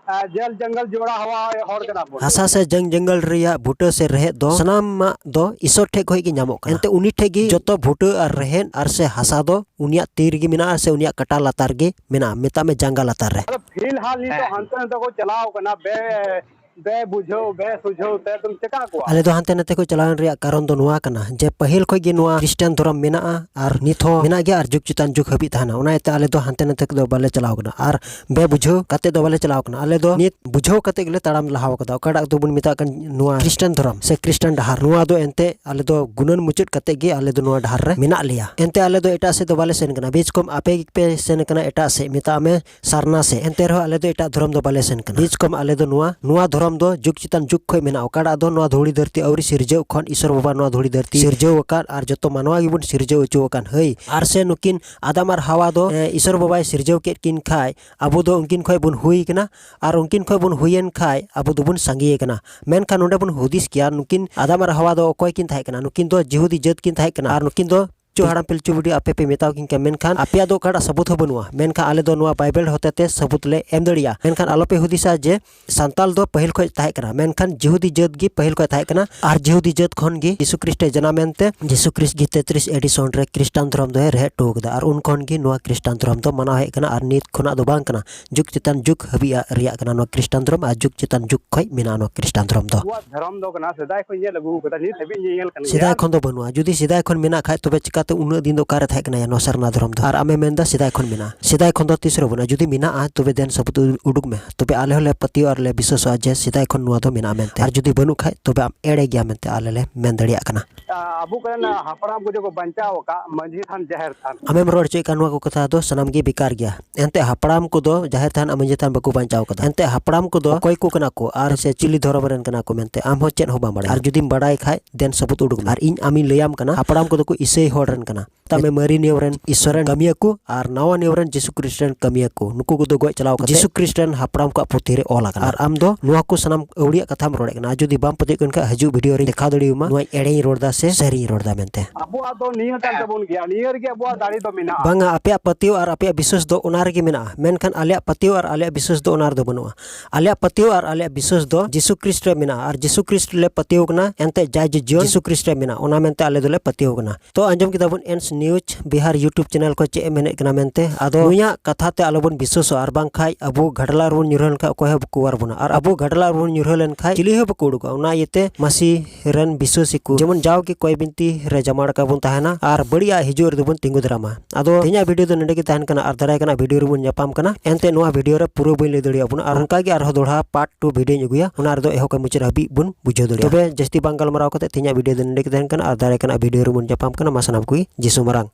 ᱟ, ᱡᱚᱞ ᱡᱚᱝᱜᱚᱞ ᱡᱚᱲᱟ ᱦᱟᱣᱟ ᱦᱚᱲ ᱠᱟᱱᱟ ᱵᱚᱱ᱾ ᱦᱟᱥᱟ ᱥᱮ ᱡᱚᱝ ᱡᱚᱝᱜᱚᱞ ᱨᱮᱭᱟᱜ ᱵᱩᱴᱟᱹ ᱥᱮ ᱨᱮᱦᱮᱫ ᱫᱚ ᱥᱟᱱᱟᱢᱟᱜ ᱫᱚ ᱤᱥᱥᱚᱨ ᱴᱷᱮᱡ ᱠᱷᱚᱡ ᱜᱮ ᱧᱟᱢᱚᱜ ᱠᱟᱱᱟ᱾ ᱮᱱᱛᱮ ᱩᱱᱤ ᱴᱷᱮᱡ ᱜᱮ ᱡᱚᱛᱚ ᱵᱩᱴᱟᱹ ᱟᱨ ᱨᱮᱦᱮᱫ ᱟᱨ ᱥᱮ ᱦᱟᱥᱟ ᱫᱚ ᱩᱱᱤᱭᱟᱜ ᱛᱤ ᱨᱮᱜᱮ ᱢᱮᱱᱟᱜᱼᱟ, ᱥᱮ ᱩᱱᱤᱭᱟᱜ ᱠᱟᱴᱟ ᱞᱟᱛᱟᱨ ᱨᱮᱜᱮ ᱢᱮᱱᱟᱜᱼᱟ, ᱢᱮᱛᱟᱜ ᱢᱮ ᱡᱟᱸᱜᱟ ᱞᱟᱛᱟᱨ ᱨᱮ᱾ ᱟᱫᱚ ᱯᱷᱤᱞᱦᱟᱞ ᱱᱤᱛᱚᱜ ᱦᱮᱸ᱾ ᱦᱟᱱᱛᱮ ᱱᱟᱛᱮ ᱠᱚ ᱪᱟᱞᱟᱣ ᱠᱟᱱᱟ, ᱵᱮ-, ᱵᱮ ᱵᱩᱡᱷᱟᱹᱣ, ᱵᱮ ᱥᱩᱡᱷᱟᱹᱣ ᱛᱮ ᱟᱫᱚᱢ ᱪᱮᱠᱟ ᱠᱚᱣᱟ? ᱟᱞᱮ ᱫᱚ ᱦᱟᱱᱛᱮ ᱱᱟᱛᱮ ᱠᱚ ᱪᱟᱞᱟᱣ ᱨᱮᱭᱟᱜ ᱠᱟᱨᱚᱱ ᱫᱚ ᱱᱚᱣᱟ ᱠᱟᱱᱟ ᱡᱮ ᱯᱟᱹᱦᱤᱞ ᱠᱷᱚᱡ ᱜᱮ ᱱᱚᱣᱟ ᱠᱷᱨᱤᱥᱴᱟᱱ ᱫᱷᱚᱨᱚᱢ ᱢᱮᱱᱟᱜᱼᱟ ᱟᱨ ᱱᱤᱛ ᱦᱚᱸ ᱢᱮᱱᱟᱜ ᱜᱮᱭᱟ ᱟᱨ ᱡᱩᱜᱽ ᱪᱮᱛᱟᱱ ᱡᱩᱜᱽ ᱦᱟᱹᱵᱤᱡ ᱛᱟᱦᱮᱱᱟ᱾ ᱚᱱᱟ ᱤᱭᱟᱹᱛᱮ ᱟᱞᱮ ᱫᱚ ᱦᱟᱱᱛᱮ ᱱᱟᱛᱮ ᱠᱚᱫᱚ ᱵᱟᱞᱮ ᱪᱟᱞᱟᱣ ᱠᱟᱱᱟ ᱟᱨ ᱵᱮ ᱵᱩᱡᱷᱟᱹᱣ ᱠᱟᱛᱮ ᱫᱚ ᱵᱟᱞᱮ ᱪᱟᱞᱟᱣ ᱠᱟᱱᱟ᱾ ᱟᱞᱮ ᱫᱚ ᱱᱤᱛ ᱵᱩᱡᱷᱟᱹᱣ ᱠᱟᱛᱮ ᱜᱮᱞᱮ ᱛᱟᱲᱟᱢ ᱞᱟᱦᱟᱣ ᱠᱟᱫᱟ᱾ ᱚᱠᱟᱴᱟᱜ ᱫᱚᱵᱚᱱ ᱢᱮᱛᱟᱜ ᱠᱟᱱ ᱱᱚᱣᱟ ᱠᱷᱨᱤᱥᱴᱟᱱ ᱫᱷᱚᱨᱚᱢ ᱥᱮ ᱠᱷᱨᱤᱥᱴᱟᱱ ᱰᱟᱦᱟᱨ, ᱱᱚᱣᱟ ᱫᱚ ᱮᱱᱛᱮ ᱟᱞᱮ ᱫᱚ ᱜᱩᱱᱟᱹᱱ ᱢᱩᱪᱟᱹᱫ ᱠᱟᱛᱮ ᱜᱮ ᱟᱞᱮ ᱫᱚ ᱱᱚᱣᱟ ᱰᱟᱦᱟᱨ ᱨᱮ ᱢᱮᱱᱟᱜ ᱞᱮᱭᱟ᱾ ᱮᱱᱛᱮ ᱟᱞᱮ ᱫᱚ ᱮᱴᱟᱜ ᱥᱮᱫ ᱫᱚ ᱵᱟᱞᱮ ᱥᱮᱱ ᱠᱟᱱᱟ᱾ ᱵᱮᱥ ᱠᱚᱢ ᱟᱯᱮ ᱜᱮᱯᱮ ᱥᱮᱱ ᱠᱟᱱᱟ ᱮᱴᱟᱜ ᱥᱮᱫ, ᱢᱮᱛᱟᱜ ᱢᱮ ᱥᱟᱨᱱᱟ ᱥᱮᱫ᱾ ᱮᱱᱛᱮ ᱨᱮᱦᱚᱸ ᱟᱞᱮ ᱫᱚ ᱮᱴᱟᱜ ᱫᱷᱚᱨᱚᱢ ᱫᱚ ᱵᱟᱞᱮ ᱥᱮᱱ ᱠᱟᱱᱟ᱾ ᱵᱮᱥ ᱠᱚᱢ ᱟᱞᱮ ᱫᱚ ᱱᱚᱣᱟ, ᱱᱚᱣᱟ ᱫᱷᱚᱨᱚᱢ ᱫᱚ ᱡᱩᱜᱽ ᱪᱮᱛᱟᱱ ᱡᱩᱜᱽ ᱠᱷᱚᱡ ᱢᱮᱱᱟᱜᱼᱟ᱾ ᱚᱠᱟᱴᱟᱜ ᱫᱚ ᱱᱚᱣᱟ ᱫᱷᱩᱲᱤ ᱫᱷᱟᱹᱨᱛᱤ ᱟᱹᱣᱨᱤ ᱥᱤᱨᱡᱟᱹᱣ ᱠᱷᱚᱱ ᱤᱥᱚᱨ ᱵᱟᱵᱟ ᱱᱚᱣᱟ ᱫᱷᱩᱲᱤ ᱫᱷᱟᱹᱨᱛᱤ ᱥᱤᱨᱡᱟᱹᱣ ᱟᱠᱟᱫ ᱟᱨ ᱡᱚᱛᱚ ᱢᱟᱱᱣᱟ ᱜᱮᱵᱚᱱ ᱥᱤᱨᱡᱟᱹᱣ ᱦᱚᱪᱚ ᱟᱠᱟᱱ᱾ ᱦᱟᱹᱭ, ᱟᱨ ᱥᱮ ᱱᱩᱠᱤᱱ ᱟᱫᱟᱢ ᱟᱨ ᱦᱟᱣᱟ ᱫᱚ, ᱮ, ᱤᱥᱚᱨ ᱵᱟᱵᱟᱭ ᱥᱤᱨᱡᱟᱹᱣ ᱠᱮᱫ ᱠᱤᱱ ᱠᱷᱟᱡ, ᱟᱵᱚ ᱫᱚ ᱩᱱᱠᱤᱱ ᱠᱷᱚᱡ ᱵᱚᱱ ᱦᱩᱭ ᱠᱟᱱᱟ, ᱟᱨ ᱩᱱᱠᱤᱱ ᱠᱷᱚᱡ ᱵᱚᱱ ᱦᱩᱭᱮᱱ ᱠᱷᱟᱡ ᱟᱵᱚ ᱫᱚᱵᱚᱱ ᱥᱟᱸᱜᱮ ᱟᱠᱟᱱᱟ᱾ ᱢᱮᱱᱠᱷᱟᱱ ᱱᱚᱰᱮ ᱵᱚᱱ ᱦᱩᱫᱤᱥ ᱠᱮᱭᱟ, ᱱᱩᱠᱤᱱ ᱟᱫᱟᱢ ᱟᱨ ᱦᱟᱣᱟ ᱫᱚ ᱚᱠᱚᱭ ᱠᱤᱱ ᱛᱟᱦᱮᱸ ᱠᱟᱱᱟ? ᱱᱩᱠᱤᱱ ᱫᱚ ᱡᱤᱦᱩᱫᱤ ᱡᱟᱹᱛ ᱠᱤᱱ ᱛᱟᱦᱮᱸ ᱠᱟᱱᱟ, ᱟᱨ ᱱᱩᱠᱤᱱ ᱫᱚ ᱯᱤᱞᱪᱩ ᱦᱟᱲᱟᱢ ᱯᱤᱞᱪᱩ ᱵᱩᱰᱷᱤ ᱟᱯᱮ ᱯᱮ ᱢᱮᱛᱟᱣ ᱠᱤᱱ ᱠᱟᱱᱟ, ᱢᱮᱱᱠᱷᱟᱱ ᱟᱯᱮᱭᱟᱜ ᱫᱚ ᱚᱠᱟᱴᱟᱜ ᱥᱟᱹᱵᱩᱛ ᱦᱚᱸ ᱵᱟᱹᱱᱩᱜᱼᱟ᱾ ᱢᱮᱱᱠᱷᱟᱱ ᱟᱞᱮ ᱫᱚ ᱱᱚᱣᱟ ᱵᱟᱭᱵᱮᱞ ᱦᱚᱛᱮᱛᱮ ᱥᱟᱹᱵᱩᱛ ᱞᱮ ᱮᱢ ᱫᱟᱲᱮᱭᱟᱜᱼᱟ᱾ ᱢᱮᱱᱠᱷᱟᱱ ᱟᱞᱚᱯᱮ ᱦᱩᱫᱤᱥᱟ ᱡᱮ ᱥᱟᱱᱛᱟᱞ ᱫᱚ ᱯᱟᱹᱦᱤᱞ ᱠᱷᱚᱱ ᱛᱟᱦᱮᱸ ᱠᱟᱱᱟ, ᱢᱮᱱᱠᱷᱟᱱ ᱡᱤᱦᱩᱫᱤ ᱡᱟᱹᱛ ᱜᱮ ᱯᱟᱹᱦᱤᱞ ᱠᱷᱚᱱ ᱛᱟᱦᱮᱸ ᱠᱟᱱᱟ᱾ ᱟᱨ ᱡᱤᱦᱩᱫᱤ ᱡᱟᱹᱛ ᱠᱷᱚᱱ ᱜᱮ ᱡᱤᱥᱩ ᱠᱷᱨᱤᱥᱴᱮ ᱡᱟᱱᱟᱢ ᱮᱱᱛᱮ ᱡᱤᱥᱩ ᱠᱷᱨᱤᱥᱴ ᱜᱮ ᱛᱮᱛᱨᱤᱥ ᱮᱰᱤ ᱥᱚᱱ ᱨᱮ ᱠᱷᱨᱤᱥᱴᱟᱱ ᱫᱷᱚᱨᱚᱢ ᱫᱚᱭ ᱨᱮᱦᱮᱫ ᱦᱚᱴᱚ ᱠᱟᱫᱟ᱾ ᱟᱨ ᱩᱱ ᱠᱷᱚᱱ ᱜᱮ ᱱᱚᱣᱟ ᱠᱷᱨᱤᱥᱴᱟᱱ ᱫᱷᱚᱨᱚᱢ ᱫᱚ ᱢᱟᱱᱟᱣ ᱦᱮᱡ ᱠᱟᱱᱟ ᱟᱨ ᱱᱤᱛ ᱠᱷᱚᱱᱟᱜ ᱫᱚ ᱵᱟᱝ ᱠᱟᱱᱟ, ᱡᱩᱜᱽ ᱪᱮᱛᱟᱱ ᱡᱩᱜᱽ ᱦᱟᱹᱵᱤᱡ ᱟᱜ ᱨᱮᱭᱟᱜ ᱠᱟᱱᱟ ᱱᱚᱣᱟ ᱠᱷᱨᱤᱥᱴᱟᱱ ᱫᱷᱚᱨᱚᱢ᱾ ᱟᱨ ᱡᱩᱜᱽ ᱪᱮᱛᱟᱱ ᱡᱩᱜᱽ ᱠᱷᱚᱱ ᱢᱮᱱᱟᱜᱼᱟ ᱱᱚᱣᱟ ᱠᱷᱨᱤᱥᱴᱟᱱ ᱫᱷᱚᱨᱚᱢ ᱫᱚ᱾ ᱟᱵᱚᱣᱟᱜ ᱫᱷᱚᱨᱚᱢ ᱫᱚ ᱠᱟᱱᱟ, ᱥᱮᱫᱟᱭ ᱠᱷᱚᱱ ᱧᱮᱞ ᱟᱹᱜᱩ ᱠᱟᱫᱟ, ᱱᱤᱛ ᱦᱟᱹᱵᱤᱡ ᱧᱮᱧᱮᱞ ᱠᱟᱱ ᱜᱮᱭᱟ᱾ ᱥᱮᱫᱟᱭ ᱠᱷᱚᱱ ᱫᱚ ᱵᱟᱹᱱᱩᱜᱼᱟ᱾ ᱡᱩᱫᱤ ᱥᱮᱫᱟᱭ ᱠᱷᱚᱱ ᱢᱮᱱᱟᱜ ᱠᱷᱟᱡ, ᱛᱚᱵᱮ ᱪᱤᱠᱟᱛᱮ ᱩᱱᱟᱹᱜ ᱫᱤᱱ ᱫᱚ ᱚᱠᱟᱨᱮ ᱛᱟᱦᱮᱸ ᱠᱟᱱᱟ ᱱᱚᱣᱟ ᱥᱟᱨᱱᱟ ᱫᱷᱚᱨᱚᱢ ᱫᱚ? ᱟᱨ ᱟᱢᱮ ᱢᱮᱱᱫᱟ ᱥᱮᱫᱟᱭ ᱠᱷᱚᱱ ᱢᱮᱱᱟᱜᱼᱟ᱾ ᱥᱮᱫᱟᱭ ᱠᱷᱚᱱ ᱫᱚ ᱛᱤᱥ ᱨᱮ ᱵᱟᱹᱱᱩᱜᱼᱟ᱾ ᱡᱩᱫᱤ ᱢᱮᱱᱟᱜᱼᱟ, ᱛᱚᱵᱮ ᱫᱮᱱ ᱥᱟᱹᱵᱩᱛ ᱩ-, ᱩᱰᱩᱠ ᱢᱮ, ᱛᱚᱵᱮ ᱟᱞᱮ ᱦᱚᱸᱞᱮ ᱯᱟᱹᱛᱭᱟᱹᱣ ᱟᱨ ᱞᱮ ᱵᱤᱥᱣᱟᱥᱚᱜᱼᱟ ᱡᱮ ᱥᱮᱫᱟᱭ ᱠᱷᱚᱱ ᱱᱚᱣᱟ ᱫᱚ ᱢᱮᱱᱟᱜᱼᱟ ᱢᱮᱱᱛᱮ᱾ ᱟᱨ ᱡᱩᱫᱤ ᱵᱟᱹᱱᱩᱜ ᱠᱷᱟᱡ, ᱛᱚᱵᱮ ᱟᱢ ᱮᱲᱮ ᱜᱮᱭᱟ ᱢᱮᱱᱛᱮ ᱟᱞᱮ ᱞᱮ ᱢᱮᱱ ᱫᱟᱲᱮᱭᱟᱜ ᱠᱟᱱᱟ᱾ ᱟᱵᱚ ᱠᱚᱨᱮᱱ ᱦᱟᱯᱲᱟᱢ ᱠᱚ ᱡᱮ ᱠᱚ ᱵᱟᱧᱪᱟᱣ ᱟᱠᱟᱫ ᱢᱟᱹᱡᱷᱤ ᱛᱷᱟᱱ, ᱡᱟᱦᱮᱨ ᱛᱷᱟᱱ᱾ ᱟᱢᱮᱢ ᱨᱚᱲ ᱦᱚᱪᱚᱭᱮᱫ ᱠᱟᱱ ᱱᱚᱣᱟ ᱠᱚ ᱠᱟᱛᱷᱟ ᱫᱚ ᱥᱟᱱᱟᱢ ᱜᱮ ᱵᱮᱠᱟᱨ ᱜᱮᱭᱟ᱾ ᱮᱱᱛᱮ ᱦᱟᱯᱲᱟᱢ ᱠᱚᱫᱚ ᱡᱟᱦᱮᱨ ᱛᱷᱟᱱ ᱟᱨ ᱢᱟᱹᱡᱷᱤ ᱛᱷᱟᱱ ᱵᱟᱠᱚ ᱵᱟᱧᱪᱟᱣ ᱠᱟᱫᱟ᱾ ᱮᱱᱛᱮ ᱦᱟᱯᱲᱟᱢ ᱠᱚᱫᱚ ᱚᱠᱚᱭ ᱠᱚ ᱠᱟᱱᱟ ᱠᱚ ᱟᱨ ᱥᱮ ᱪᱤᱞᱤ ᱫᱷᱚᱨᱚᱢ ᱨᱮᱱ ᱠᱟᱱᱟ ᱠᱚ ᱢᱮᱱᱛᱮ ᱟᱢ ᱦᱚᱸ ᱪᱮᱫ ᱦᱚᱸ ᱵᱟᱢ ᱵᱟᱲᱟᱭᱟ᱾ ᱟᱨ ᱡᱩᱫᱤᱢ ᱵᱟᱲᱟᱭ ᱠᱷᱟᱡ, ᱫᱮᱱ ᱥᱟᱹᱵᱩᱛ ᱩᱰᱩᱠ ᱢᱮ᱾ ᱟᱨ ᱤᱧ ᱟᱢᱤᱧ ᱞᱟᱹᱭᱟᱢ ᱠᱟᱱᱟ, ᱦᱟᱯᱲᱟᱢ ᱠᱚᱫᱚ ᱠᱚ ᱤᱥᱟᱹᱭ ᱦᱚᱲ ᱨᱮᱱ ᱠᱟᱱᱟ᱾ ᱛᱟᱢᱮ ᱢᱟᱨᱮ ᱱᱤᱭᱚᱢ ᱨᱮᱱ ᱤᱥᱚᱨ ᱨᱮᱱ ᱠᱟᱹᱢᱤᱭᱟᱹ ᱠᱚ ᱟᱨ ᱱᱟᱣᱟ ᱱᱤᱭᱚᱢ ᱨᱮᱱ ᱡᱤᱥᱩ ᱠᱷᱨᱤᱥᱴ ᱨᱮᱱ ᱠᱟᱹᱢᱤᱭᱟᱹ ᱠᱚ, ᱱᱩᱠᱩ ᱠᱚᱫᱚ ᱜᱚᱡ ᱪᱟᱞᱟᱣ ᱠᱟᱛᱮ ᱡᱤᱥᱩ ᱠᱷᱨᱤᱥᱴ ᱨᱮᱱ ᱦᱟᱯᱲᱟᱢ ᱠᱚᱣᱟᱜ ᱯᱩᱛᱷᱤ ᱨᱮ ᱚᱞ ᱟᱠᱟᱱᱟ᱾ ᱟᱨ ᱟᱢ ᱫᱚ ᱱᱚᱣᱟ ᱠᱚ ᱥᱟᱱᱟᱢ ᱟᱹᱣᱲᱤᱭᱟᱜ ᱠᱟᱛᱷᱟᱢ ᱨᱚᱲᱮᱫ ᱠᱟᱱᱟ᱾ ᱟᱨ ᱡᱩᱫᱤ ᱵᱟᱢ ᱯᱟᱹᱛᱭᱟᱹᱜ ᱠᱟᱱ ᱠᱷᱟᱡ, ᱦᱤᱡᱩᱜ ᱵᱷᱤᱰᱤᱭᱳ ᱨᱤᱧ ᱫᱮᱠᱷᱟᱣ ᱫᱟᱲᱮᱭᱟᱢᱟ ᱱᱚᱣᱟ ᱮᱲᱮᱧ ᱨᱚᱲ ᱫᱟ ᱥᱮ ᱥᱟᱹᱨᱤᱧ ᱨᱚᱲ ᱫᱟ ᱢᱮᱱᱛᱮ᱾ ᱟᱵᱚᱣᱟᱜ ᱫᱚ ᱱᱤᱭᱟᱹ ᱠᱟᱱ ᱛᱟᱵᱚᱱ ᱜᱮᱭᱟ, ᱱᱤᱭᱟᱹ ᱨᱮᱜᱮ ᱟᱵᱚᱣᱟᱜ ᱫᱟᱲᱮ ᱫᱚ ᱢᱮᱱᱟᱜᱼᱟ᱾ ᱵᱟᱝᱟ, ᱟᱯᱮᱭᱟᱜ ᱯᱟᱹᱛᱭᱟᱹᱣ ᱟᱨ ᱟᱯᱮᱭᱟᱜ ᱵᱤᱥᱣᱟᱥ ᱫᱚ ᱚᱱᱟ ᱨᱮᱜᱮ ᱢᱮᱱᱟᱜᱼᱟ, ᱢᱮᱱᱠᱷᱟᱱ ᱟᱞᱮᱭᱟᱜ ᱯᱟᱹᱛᱭᱟᱹᱣ ᱟᱨ ᱟᱞᱮᱭᱟᱜ ᱵᱤᱥᱣᱟᱥ ᱫᱚ ᱚᱱᱟ ᱨᱮᱫᱚ ᱵᱟᱹᱱᱩᱜᱼᱟ᱾ ᱟᱞᱮᱭᱟᱜ ᱯᱟᱹᱛᱭᱟᱹᱣ ᱟᱨ ᱟᱞᱮᱭᱟᱜ ᱵᱤᱥᱣᱟᱥ ᱫᱚ ᱡᱤᱥᱩ ᱠᱷᱨᱤᱥᱴ ᱨᱮ ᱢᱮᱱᱟᱜᱼᱟ, ᱟᱨ ᱡᱤᱥᱩ ᱠᱷᱨᱤᱥᱴ ᱞᱮ ᱯᱟᱹᱛᱭᱟᱹᱣ ᱠᱟᱱᱟ, ᱮᱱᱛᱮ ᱡᱟᱭ ᱡᱤᱭᱚᱱ ᱡᱤᱥᱩ ᱠᱷᱨᱤᱥᱴ ᱨᱮ ᱢᱮᱱᱟᱜᱼᱟ, ᱚᱱᱟ ᱢᱮᱱᱛᱮ ᱟᱞᱮ ᱫᱚᱞᱮ ᱯᱟᱹᱛᱭᱟᱹᱣ ᱠᱟᱱᱟ᱾ ᱛᱚ ᱟᱸᱡᱚᱢ ᱠᱮᱫᱟ ᱵᱚᱱ ᱮᱱᱥ ᱱᱤᱭᱩᱡᱽ ᱵᱤᱦᱟᱨ YouTube ᱪᱮᱱᱮᱞ ᱠᱚ ᱪᱮᱫ ᱮ ᱢᱮᱱᱮᱫ ᱠᱟᱱᱟ ᱢᱮᱱᱛᱮ᱾ ᱟᱫᱚ ᱱᱩᱭᱟᱜ ᱠᱟᱛᱷᱟ ᱛᱮ ᱟᱞᱚᱵᱚᱱ ᱵᱤᱥᱣᱟᱥᱚᱜᱼᱟ, ᱟᱨ ᱵᱟᱝᱠᱷᱟᱡ ᱟᱵᱚ ᱜᱷᱟᱴᱞᱟ ᱨᱮᱵᱚᱱ ᱧᱩᱨᱦᱟᱹ ᱞᱮᱱᱠᱷᱟᱡ ᱚᱠᱚᱭ ᱦᱚᱸ ᱵᱟᱠᱚ ᱚᱣᱟᱨ ᱵᱚᱱᱟ, ᱟᱨ ᱟᱵᱚ ᱜᱷᱟᱴᱞᱟ ᱨᱮᱵᱚᱱ ᱧᱩᱨᱦᱟᱹ ᱞᱮᱱᱠᱷᱟᱡ ᱪᱤᱞᱤ ᱦᱚᱸ ᱵᱟᱠᱚ ᱩᱰᱩᱠᱚᱜᱼᱟ᱾ ᱚᱱᱟ ᱤᱭᱟᱹᱛᱮ ᱢᱟᱹᱥᱤ ᱨᱮᱱ ᱵᱤᱥᱣᱟᱹᱥᱤ ᱠᱚ ᱡᱮᱢᱚᱱ ᱡᱟᱣᱜᱮ ᱠᱚᱭ ᱵᱤᱱᱛᱤ ᱨᱮ ᱡᱟᱢᱟᱲ ᱠᱟ ᱵᱚᱱ ᱛᱟᱦᱮᱱᱟ ᱟᱨ ᱵᱟᱹᱲᱤᱡᱟᱜ ᱦᱤᱡᱩᱜ ᱨᱮᱫᱚ ᱵᱚᱱ ᱛᱤᱸᱜᱩ ᱫᱟᱨᱟᱢᱟ᱾ ᱟᱫᱚ ᱛᱮᱦᱮᱧᱟᱜ ᱵᱷᱤᱰᱤᱭᱳ ᱫᱚ ᱱᱚᱸᱰᱮ ᱜᱮ ᱛᱟᱦᱮᱱ ᱠᱟᱱᱟ, ᱟᱨ ᱫᱟᱨᱟᱭ ᱠᱟᱱᱟ ᱵᱷᱤᱰᱤᱭᱳ ᱨᱮᱵᱚᱱ ᱧᱟᱯᱟᱢ ᱠᱟᱱᱟ᱾ ᱮᱱᱛᱮ ᱱᱚᱣᱟ ᱵᱷᱤᱰᱤᱭᱳ ᱨᱮ ᱯᱩᱨᱟᱹ ᱵᱟᱹᱧ ᱞᱟᱹᱭ ᱫᱟᱲᱮᱭᱟᱵᱚᱱᱟ, ᱟᱨ ᱚᱱᱠᱟ ᱜᱮ ᱟᱨᱦᱚᱸ ᱫᱚᱲᱦᱟ ᱯᱟᱨᱴ ᱴᱩ ᱵᱷᱤᱰᱤᱭᱳᱧ ᱟᱹᱜᱩᱭᱟ, ᱚᱱᱟ ᱨᱮᱫᱚ ᱮᱦᱚᱵ ᱠᱷᱚᱱ ᱢᱩᱪᱟᱹᱫ ᱦᱟᱹᱵᱤᱡ ᱵᱚᱱ ᱵᱩᱡᱷᱟᱹᱣ ᱫᱟᱲᱮᱭᱟᱜᱼᱟ᱾ ᱛᱚᱵᱮ ᱡᱟᱹᱥᱛᱤ ᱵᱟᱝ ᱜᱟᱞᱢᱟᱨᱟᱣ ᱠᱟᱛᱮ ᱛᱮᱦᱮᱧᱟᱜ ᱵᱷᱤᱰᱤᱭᱳ ᱫᱚ ᱱᱚᱸᱰᱮ ᱜᱮ ᱛᱟᱦᱮᱱ ᱠᱟᱱᱟ, ᱟᱨ ᱫᱟᱨᱟᱭ ᱠᱟᱱᱟ ᱵᱷᱤᱰᱤᱭᱳ ᱨᱮᱵᱚᱱ ᱧᱟᱯᱟᱢ ᱠᱟᱱᱟ᱾ ᱢᱟ ᱥᱟᱱᱟᱢ ᱠᱚᱜᱮ ᱡᱤᱥᱩ ᱢᱟᱨᱟᱝ᱾